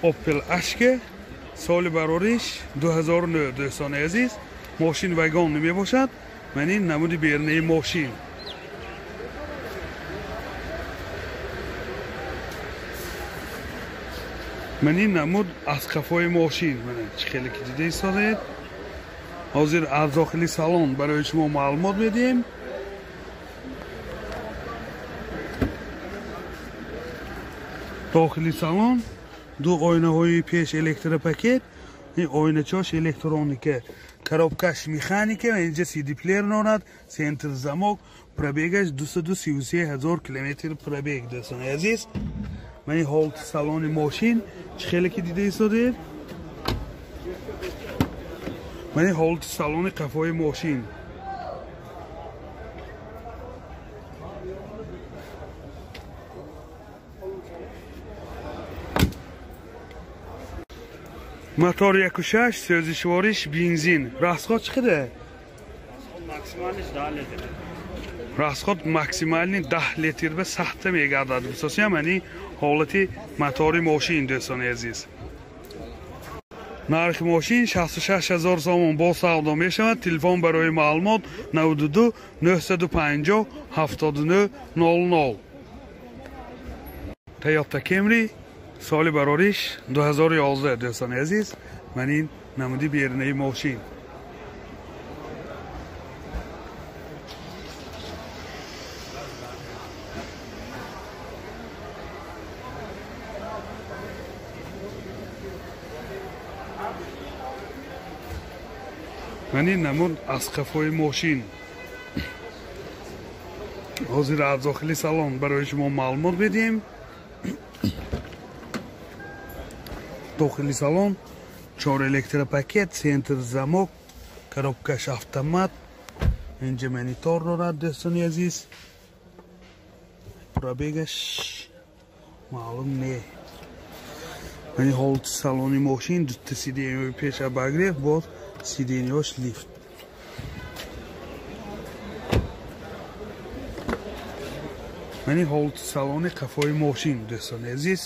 Opel Ashka соли барориш 2009 дӯстони азиз. Мошин вагон мебошад. Ман ин намуди берунаи мошин. Ман ин намуд аз қафои мошин. Мана чӣ хеле ки дида истодаед. Ҳозир аз дохили салон барои шумо маълумот медиҳем. Дохили салон ду оинаҳои пеш электропакет, ин оиначош электроника, коробкаш механика ва инҷа CD плеер дорад, центр замок, пробегаш 233 ҳазор километр пробег дӯстони азиз. Ман ин ҳолати салони мошин чӣ хеле ки дида истодаед. Ман ин ҳолати салони қафои мошин. Мотор 1.6, сӯзишвориш бензин. Расход чӣ қадар? Максималиш 10 литр. Расход максимални 10 литр ба сахта мегардад. Бисосиям ани ҳолати мотори мошин дӯстони азиз. Нархи мошин 66 ҳазор сомон бо савдо мешавад. Телефон барои маълумот 92 950 79 00. Toyota Camry соли барориш 2011 дӯстони азиз. Ман ин намуди берунаи мошин. Ман ин намуд аз қафои мошин. Ҳозир аз дохили салон барои шумо маълумот медиҳем. Дохили салон 4 электропакет, центр замок, коробкаш автомат, инҷа монитор дорад дӯстони азиз. Пробегаш маълум не. Ман ин ҳолати салони мошин дута сиденьяҳои пеш обогрев, боз сиденьяҳош лифт. Ман ин ҳолати салони қафои мошин дӯстони азиз.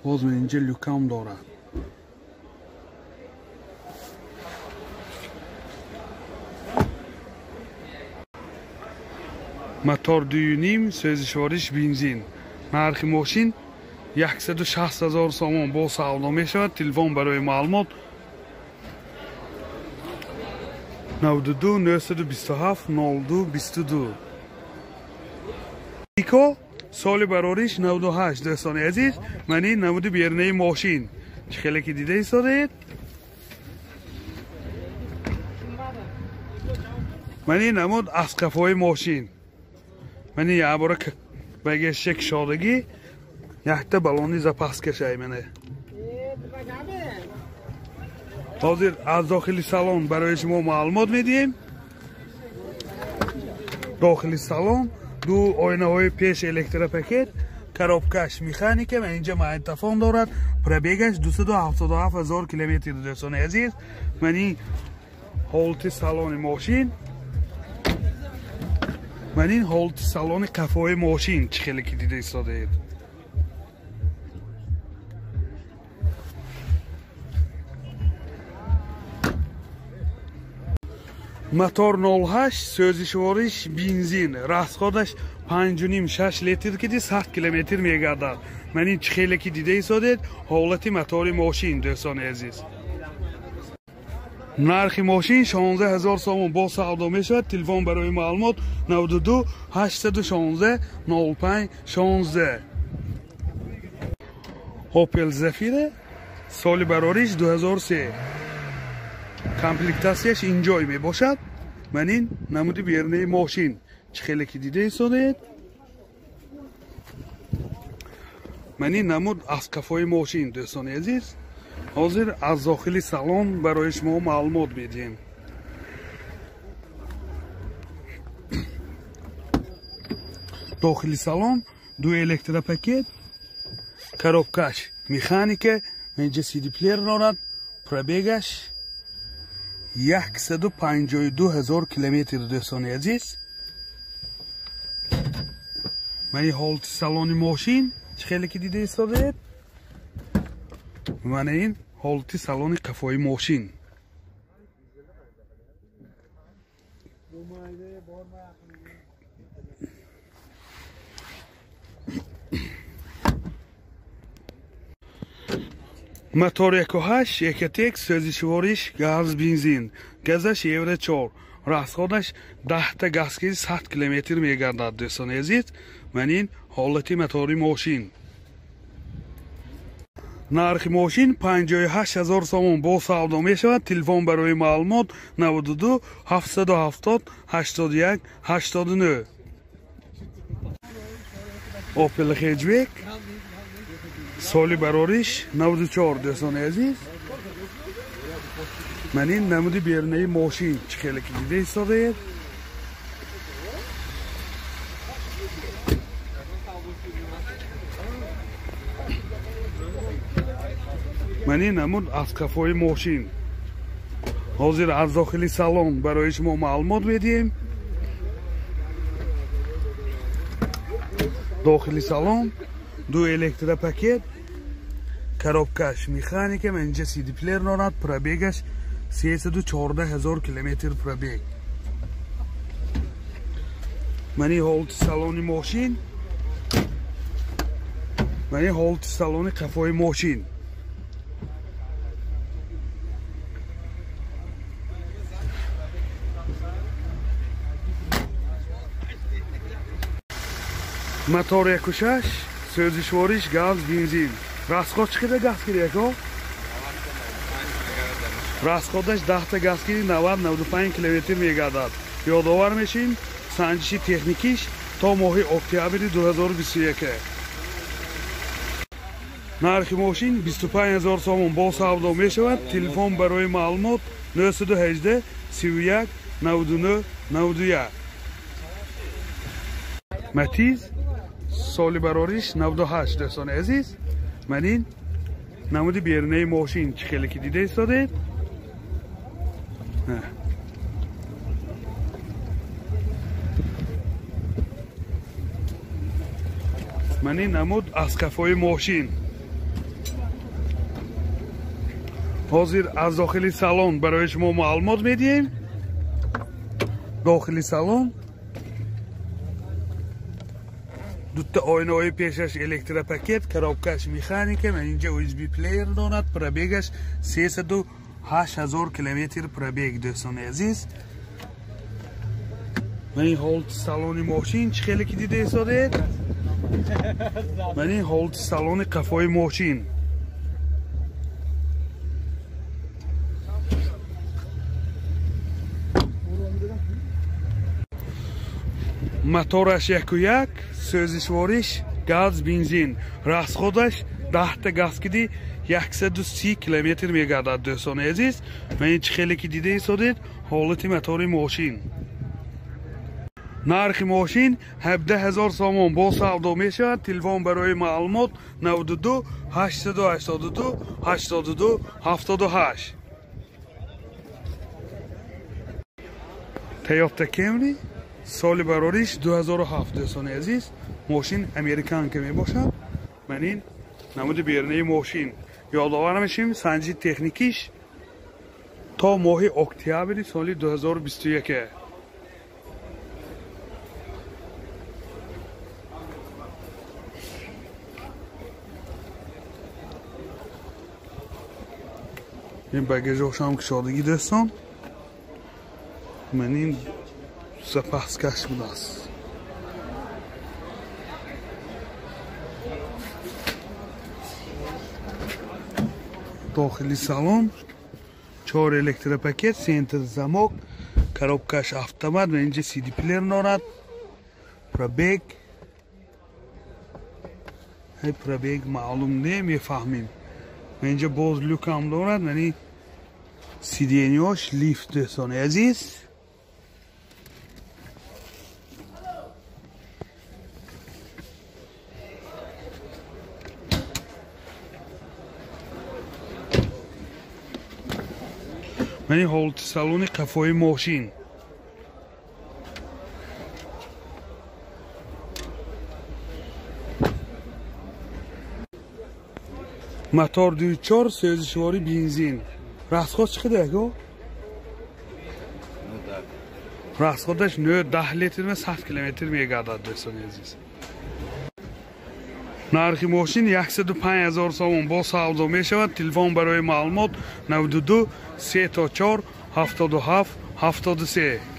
Боз ман инҷа люкам дорад. Мотор 2.5, сӯзишвориш бензин. Нархи мошин 160 ҳазор сомон бо савдо мешавад. Телефон барои маълумот 92 927 02 22. Ико соли барориш 98 дӯстони азиз. Ман ин намуди берунаи мошин чӣ хеле ки дида истодаед. Ман ин намуд аз қафои мошин. Ман ин якбора багажча кушодагӣ, якта баллони запаскашай мана. Ҳозир аз дохили салон барои шумо маълумот медиҳем. Дохили салон ду оинаҳои пеш электропакет, коробкаш механика ва инҷа магнитофон дорад. Пробегаш 277 ҳазор километр дӯстони азиз. Ман ин ҳолати салони мошин. Ман ин ҳолати салони қафои мошин чӣ хеле ки дида истодаед. Мотор 0.8, сӯзишвориш бензин, расходаш 5.5-6 литр киди 100 километр мегардад. Ман ин чӣ хеле ки дида истодед ҳолати мотори мошин дӯстони азиз. Нархи мошин 16 ҳазор сомон бо савдо мешавад. Телефон барои маълумот 92 816 05 16. Opel Zafira соли барориш 2003. Комплектатсияш инҷой мебошад. Ман ин намуди берунаи мошин чӣ хеле ки дида истодаед. Ман ин намуд аз қафои мошин дӯстони азиз. Ҳозир аз дохили салон барои шумо маълумот медиҳем. Дохили салон ду электропакет, коробкаш механика, инҷа CD плеер дорад, пробегаш 152 ҳазор километр дӯстони азиз. Ман ин ҳолати салони мошин. Чӣ хеле ки дида истодаед, мана ин ҳолати салони қафои мошин. Мотор 1.8 Ecotec, сӯзишвориш газ бензин, газаш евро 4, расходаш 10 та газки 100 километр мегардад. Дӯстони азиз, ман ин ҳолати мотори мошин. Нархи мошин 58 000 сомон бо савдо мешавад. Телефон барои маълумот 92 770 81 89. Opel Hatchback соли барориш 94. Дӯстони азиз, ман ин намуди берунаи мошин чӣ хеле ки дида истодаед. Ман ин намуд аз қафои мошин. Ҳозир аз дохили салон барои шумо маълумот медиҳем. Дохили салон ду электропакет, коробкаш механика, ман инҷа CD плеер дорад, пробегаш 314 000 километр пробег. Ман ин ҳолати салони мошин, ман ин ҳолати салони қафои мошин. Мотор 1.6, сӯзишвориш газ бензин. Расход чӣ қадар газ киди яко? Расходаш 10 та газ киди 90-95 километр мегардад. Ёдовар мешин, санҷиши техникиш то моҳи октябри 2021. Нархи мошин 25 000 сомон бо савдо мешавад. Телефон барои маълумот 918 31 99 91. Matiz соли барориш 98. Дӯстони азиз, ман ин намуди берунаи мошин чӣ хеле ки дида истодед. Ман ин намуд аз қафои мошин. Ҳозир аз дохили салон барои шумо маълумот медиҳем. Дохили салон дута оинаҳои пешаш электропакет, коробкаш механика, ман инҷа USB плеер дорад, пробегаш 308 000 километр пробег. Дӯстони азиз, ман ин ҳолати салони мошин чӣ хеле ки дида истодед. Ман ин ҳолати салони қафои мошин. Мотораш 1.1, сӯзишвориш газ бензин, расходаш 10 та газ киди 130 километр мегардад. Дӯстони азиз, ман ин чӣ хеле ки дида истодед ҳолати мотори мошин. Нархи мошин 17 000 сомон бо савдо мешавад. Телефон барои маълумот 92 882 82 78. Toyota Camry соли барориш 2007. Дӯстони азиз, мошин американка мебошад. Ман ин намуди берунаи мошин. Ёдовар мешем, санҷи техникиш то моҳи октябри соли 2021. Ин багажошам кушодагӣ дӯстон. Ман ин запаскаш будааст. Дохили салон 4 электропакет, центр замок, коробкаш автомат ва инҷа CD плеер дорад. Пробег, пробег маълум не, мефаҳмем. Ва инҷа боз люкам дорад, яъне сиденьош лифт. Дӯстони азиз, ман ин ҳолати салони қафои мошин. Мотор 2.4, сӯзишворӣ бензин. Расход чӣ қадар, ако? Расходаш 9-10 литр ва 100 километр мегардад, дӯстони азиз. Нархи мошин 105 000 сомон, бо савдо мешавад. Телефон барои маълумот 92 3 4 77 73.